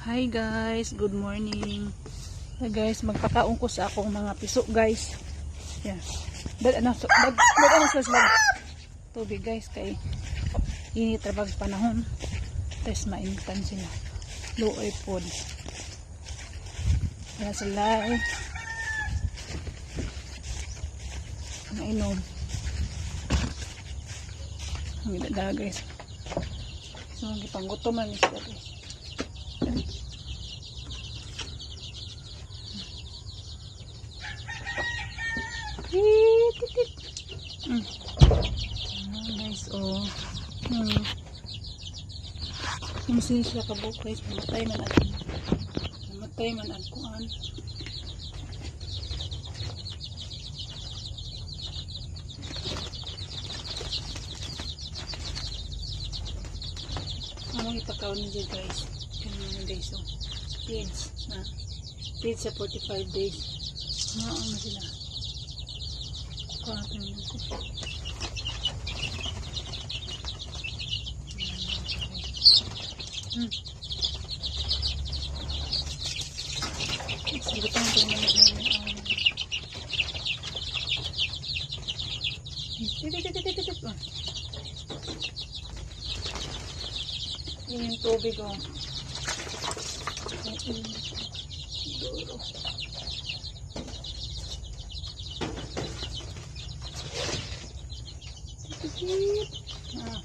Hi guys, good morning. Hi guys, magpakaon ko sa akong mga piso, guys. Yeah. Dad ano so, dad, dad ano sa slag. Tubig, guys, kay init ra bag panahon. Tapos mainitan sila. Luoy pod. Kaya sila eh. Nainom. Ang dada, guys. So, gipanggutoman ni sila, guys. Tit, tit, tit. Ah, guys, oh. Kung siya kabuk, guys, mamatay man ang kuan. Among ipakaon niya, guys. Kanina, guys, oh. Feeds na. Feeds sa 45 days. Mga ano sila. Kuha natin yung ko. Sagutan ko naman yung Tit, tit, tit, tit, tit, oh. Yun yung tubig, oh. Ang init. Duro. Tit, tit. Ah.